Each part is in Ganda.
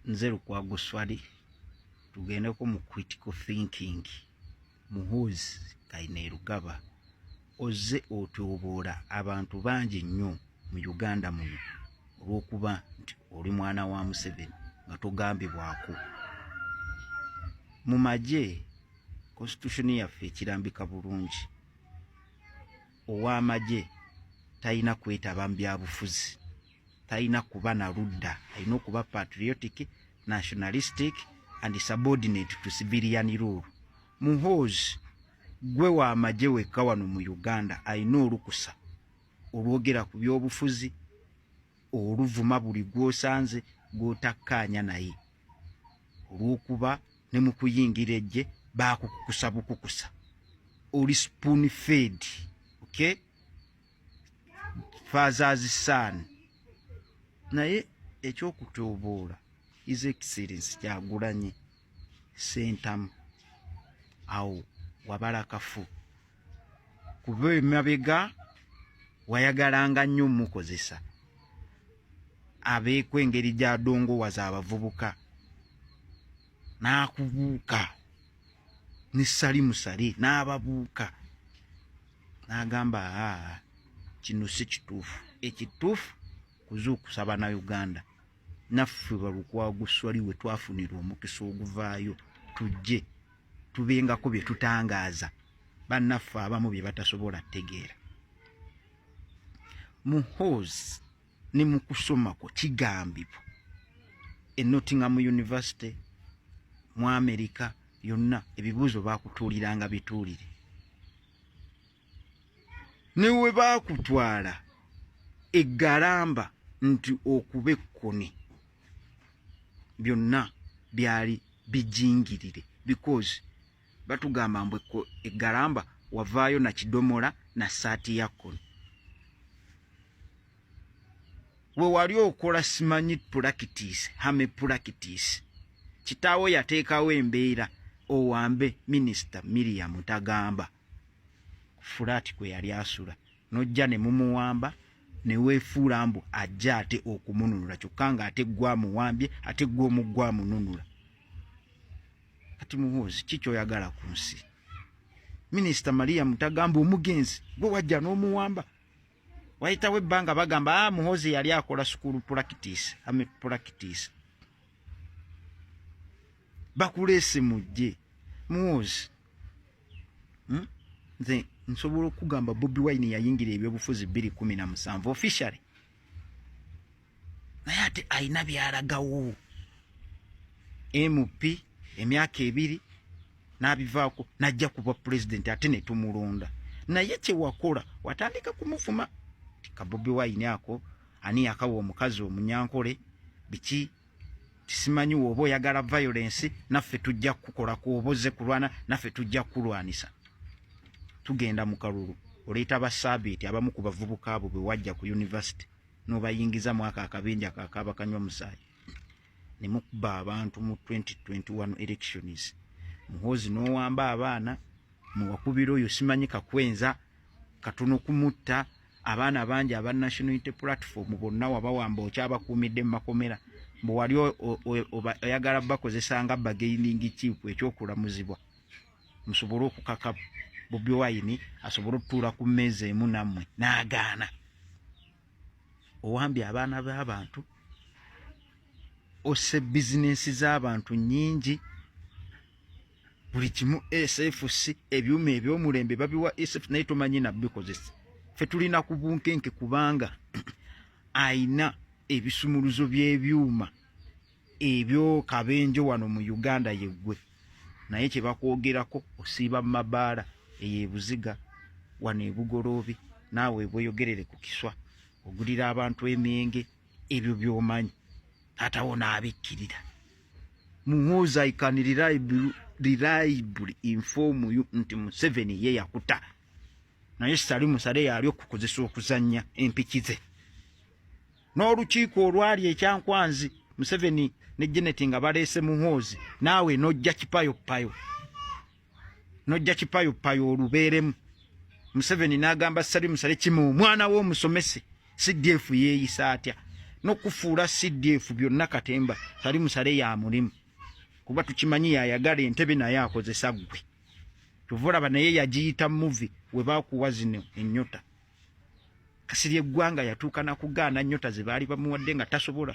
Nze Lukwago Swali, tugendeko mu critical thinking. Muhoozi Kainerugaba, ozze otyoboola abantu bangi nnyo mu Uganda muno olw'okuba nti oli mwana wa Museveni nga togambibwako. Mu magye, constitution yaffe ekirambika bulungi, ow'amagye talina kwetaba mu byabufuzi, talina kuba na ludda, alina okuba patriotic, nationalistic and subordinate to civilian rule. Muhoozi, gwe w'amagye wekka wano mu Uganda alina olukusa olwogera ku byobufuzi, oluvuma buli gw'osanze gw'otakkaanya naye, olw'okuba ne mu kuyingira eggye baakukukusa bukukusa, oli spoon fed, okay, father's son. Naye ekyokutyoboola His Excellence Kyagulanyi Ssentamu, awo wabala kafu, kuba emabega wayagalanga nnyo mukozesa abeeko engeri gy'adongowaza abavubuka n'akubuuka ne Salimu Sale n'ababuuka n'agamba, aa, kino si kituufu, ekituufu kuzuukusa Bannayuganda. Naffe Balukwago Swali we twafunira omukisa oguvaayo tujje tubengako bye tutangaaza bannaffe abamu bye batasobola kutegeera. Muhoozi, ne mu kusomako kigambibwa e Nottingham University mu Amerika yonna ebibuuzo baakutuuliranga bituulire, ne we baakutwala eggalamba nti okuba ekkoni byonna byali bijingirire, because batugamba mbu eggalamba wavaayo na kidomola na saati ya kkoni we wali okola simanyi practice, army practice. Kitaawo yateekawo embeera owambe Minisita Miriam Tagamba fulaati kwe yali asula, n'ojja ne mumuwamba ne weefuula mbu ajja ate okumununula, kyokka nga ate gwe amuwambye, ate gwe omuggwa amununula. Kati Muhoozi, ki kyoyagala ku nsi? Minisita Maria Mutagamba omugenzi gwe wajja n'omuwamba, wayitawo ebbanga bagamba, ah, Muhoozi yali akola school practice, army practice, bakuleese mujje. Muhoozi, Nze nsobola okugamba Bobi Wine yayingira ebyobufuzi 2017 officially, naye ate alina byalagawo. MP emyaka 2 n'abivaako n'ajja kuba pulezidenti, ate ne tumulonda. Naye kyewakola watandika kumuvuma ka Bobi Wine ako, ani yakawa omukazi omunyankole, biki, tisimanyi, woba oyagala violence naffe tujja kukukola, kuoba ozze kulwana naffe tujja kukulwanisa. Tugenda mu kalulu, oleeta basaabiiti abamu ku bavubuka abo bwe wajja ku university n'obayingiza mu ako akabinja kakaba kanywa musaayi, ne mukuba abantu mu 2021 elections. Muhoozi, n'owamba abaana muwakubira oyo simanyi kakwenza katono kumutta, abaana bangi aba National Unity Platform bonna wabawamba, okyabakuumidde mu makomera, mbu wali oyagala bakozesa nga bargaining chip ekyokulamuzibwa musobole okukaka Bobi Wine asobole okutuula ku mmeeza emu nammwe, n'agaana. Owambye abaana b'abantu, osse bizinensi z'abantu nnyingi, buli kimu SFC, ebyuma ebyomulembe babiwa SF naye tomanyi nabikozesa. Ffe tulina ku bunkenke kubanga ayina ebisumuluzo by'ebyuma ebyo kabenjo wano mu Uganda yeggwe, naye kyebakwogerako osiiba mu mabaala eyo ebuziga wano ebugoloobi, naawe ebweyogerere ku kiswa ogulira abantu emyenge, ebyo by'omanyi taatawo n'abikkirira. Muhoozi, I can reliably inform you nti Museveni ye yakuta, naye Salimu Sale yali okukozesa okuzannya empiki ze n'olukiiko olwali ekyankwanzi, Museveni ne Janet nga baleese Muhoozi, naawe n'ojja kipayopayo, n'ojja kipayopayo olubeeremu. Museveni n'agamba Salimu Sale, kimu omwana we omusomese CDF yeeyisa atya. N'okufuula CDF byonna katemba Sali Musale ya mulimu, kuba tukimanyi yayagala entebe naye akozesa ggwe. Kyova olaba naye yagiyita movie we bakuwa zino ennyota. Kasirye Eggwanga yatuuka nakugaana nnyota ze baali bamuwadde nga tasobola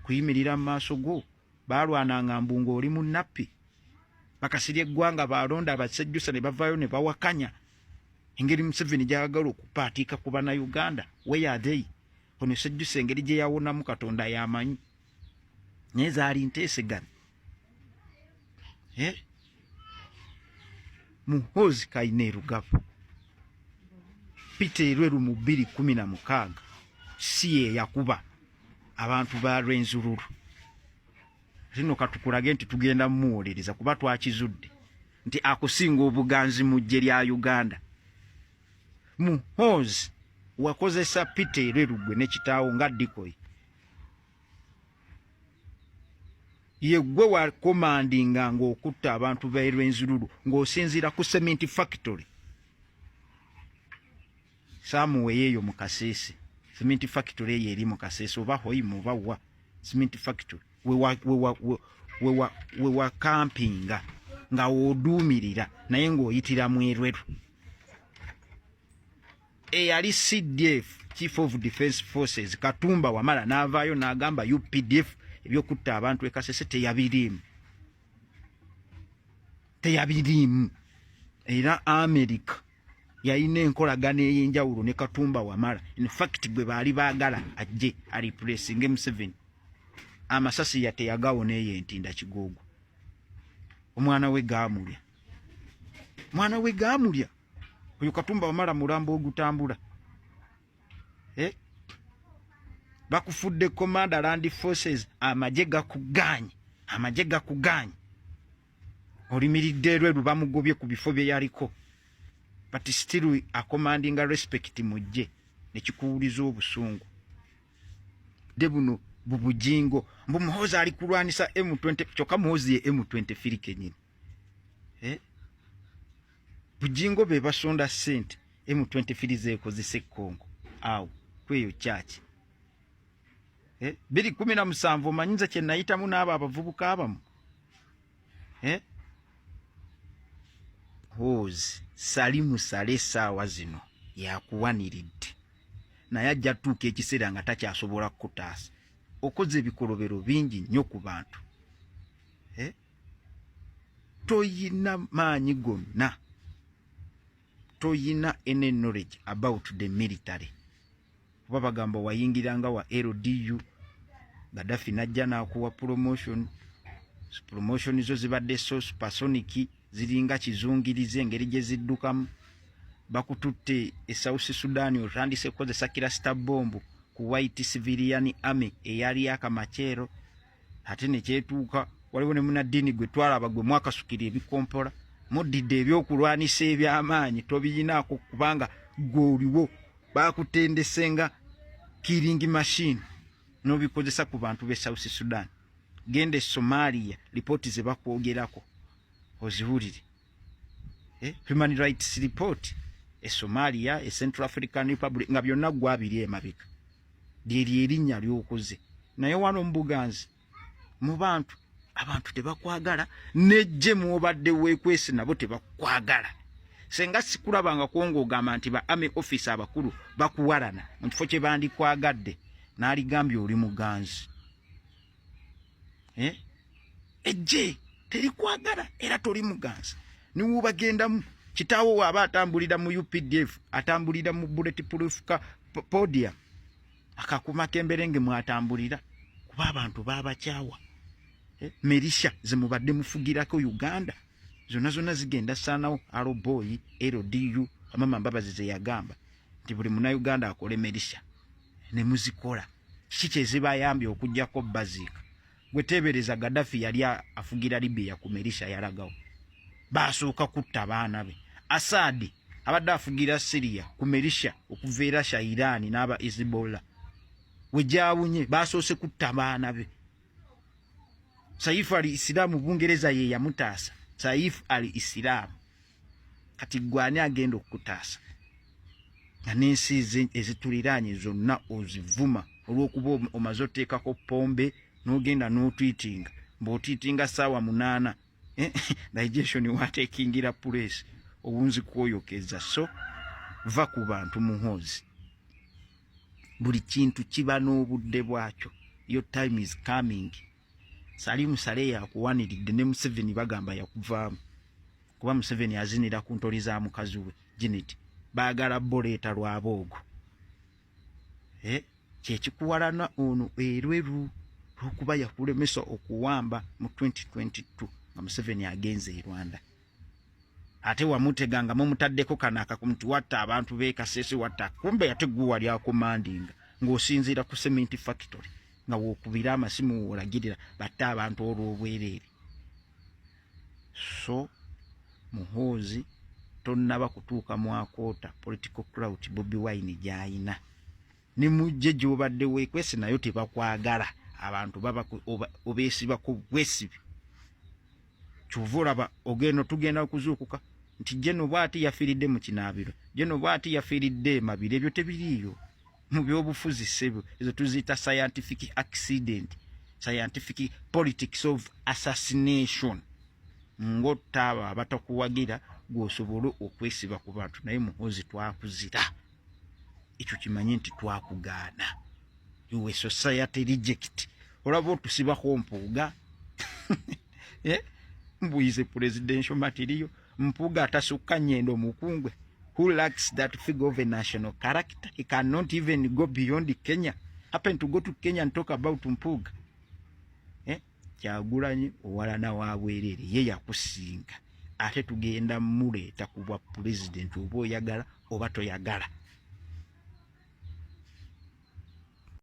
kuyimirira mu maaso go. Baalwananga mbu ng'oli munnappi. Bakasirye Eggwanga baalonda abasejjusa ne bavaayo ne bawakanya engeri Museveni gy'ayagala okupaatiika ku Bannayuganda. Where are they? Ono Sejjusa engeri gye yawonamu Katonda yamanyi, naye zaali nteesegana. Eh? Muhoozi Kainerugaba, Peter Erweru mu 2016 si ye yakuba abantu ba Rwenzururu. Zino katukulage nti tugenda mumuwolereza kuba twakizudde nti akusinga obuganzi mu ggye lya Uganda. Muhoozi wakozesa Peter Erweru gwe ne kitaawo nga dikoyi. Yeggwe wakomandinga ng'okutta abantu ba Rwenzururu ng'osinziira ku cement factory saamuweyo eyo mu Kasese. Cement factory eyo eri mu Kasese oba Hoima oba wa cement factory wewa kampinga nga woduumirira naye ng'oyitira mu Erweru. Eyali CDF, Chief of Defense Forces, Katumba Wamala n'avaayo n'agamba UPDF ebyokutta abantu e Kasese teyabiriimu, teyabiriimu. Era America yalina enkolagana ey'enjawulo ne Katumba Wamala. In fact gwe baali baagala ajje areplacinge Museveni. Amasasi yateyagawo n'eyo entinda Kigoogo omwana we gaamulya, mwana we gaamulya. Oyo Katumba Wamala mulambo ogutambula. Eh? Bakufudde commander land forces, amagye gakuganye, amagye gakuganye. Olimiridde Erweru, bamugobye ku bifo bye yaliko, but still acommandinga respect mujje nekikuwuliza obusungu de buno bubujingo mbu Muhoozi ali kulwanisa M20, kyokka Muhoozi ye M23 kenyini. Eh? Bujingo be basonda ssente M23 zeekozesa Ekkongo awo kweyo kyaki. Eh? 2017 omanyi nze kye nayitamu n'abo abavubuka abamu. Eh? Hoozi Salimu Sale essaawa zino yakuwaniridde, naye ajja tuuka ekiseera nga takyasobola kukutaasa. Okoze ebikolobero bingi nnyo ku bantu. Eh? Toyina maanyi gonna, toyina any knowledge about the military, kuba bagamba wayingiranga wa LDU, Gaddafi najja n'akuwa promotion. Promotion zo zibadde so supersonic, ziringa kizungirize engeri gye ziddukamu. Bakututte e South Sudan, otandise kukozesa cluster bomb ku white civilian army eyali akamaceero. Ate nekyetuuka waliwo ne munaddiini gwe twalaba gwe mwakasukira ebikompola. Muddidde ebyokulwanisa ebyamaanyi tobiyinaako, kubanga gwe oliwo bakutendesenga killing machine n'obikozesa ku bantu b'e South Sudan. Genda e Somalia, lipooti ze bakwogerako oziwulire. Eh, human rights report e Somalia, e Central African Republic, nga byonna gwabiri emabega. Lyeryo erinnya lyokoze naye wano mu buganzi mu bantu, abantu tebakwagala, nejje mwobadde weekwese nabo tebakwagala. Senga sikulabangako ng'ogamba nti ba army officer abakulu bakuwalana mu kifo kye bandikwagadde, n'aligambye oli muganzi. Eh? Ejje terikwagala era toli muganzi. Niwubagendamu kitaawo waaba atambulira mu UPDF, atambulira mu bullet proof ka podium akakuma kemberenge mwatambulira, kuba abantu babakyawa. Eh? Militia zemubadde mufugirako Uganda zonna zonna zigenda saanawo. Aloboyi LDU amama Mbabazi ze yagamba nti buli Munauganda akole militia ne muzikola, kiki kyezibayambye okugjako baziika? Gwe teebereza Gaddafi yali afugira Libya ku militia, yalagawo basooka kutta baana be. Asadi abadde afugira Syria ku militia okuva e Russia, Iran n'aba Hezbollah wejawunye, basoose kutta baana be. Saif al Islamu Bungereza ye yamutaasa. Saif al Islamu kati gwani agenda okukutaasa nga n'ensi ezituliraanye zonna ozivuma? Olw'okuba omaze oteekako pombe n'ogenda n'otweetinga, mbw'otweetinga 8:00, digestion watekingira place, obunzi kwoyokeza. So va ku bantu, Muhoozi. Buli kintu kiba n'obudde bwakyo. Your time is coming. Salimu Sale yakuwaniridde, ne Museveni bagamba yakuvaamu, kuba Museveni azinira ku ntoli za mukazi we Janet. Baagala boleeta lwaboogo, eh, kyekikuwalana ono erweru lwokuba yakulemesa okuwamba mu 2022 nga Museveni agenze e Rwanda. Ate wamutega nga mumutaddeko kano akakumu nti watta abantu bekasese, watta, kumbe ate gwe wali acommandinga ng'osinziira ku cement factory, nga wookubira amasimu, woolagirira batte abantu olw'obwereere. So Muhoozi, tonnaba kutuuka mwakoota political clout Bobi Wine gy'ayina. Ne mujje gy'obadde weekwese nayo tebakwagala. Abantu baba obeesibako bwesibi. Kyova olaba ogenda, tugenda okuzuukuka nti jeno bwati yafiiridde mu kinaabiro, jeno bwati yafiiridde emabiro. Ebyo tebiriiyo mu byobufuzi, ssebo. Ezo tuziyita scientific accident, scientific politics of assassination, ng'otta abo abatakuwagira gw'osobole okwesiba ku bantu. Naye Muhoozi, twakuzira. Ekyo kimanye nti twakugaana. You were society reject. Olaba otusibako Mpuuga, eh? Mbuyize presidential material. Mpuuga atasukka nyendo mukungwe, who lacks that figure of a national character. He cannot even go beyond Kenya. Happen to go to Kenya and talk about Mpuuga, eh? Kyagulanyi owalana wa bwereere, ye yakusinga. Ate tugenda muleeta ku bwa president, oba oyagala oba toyagala.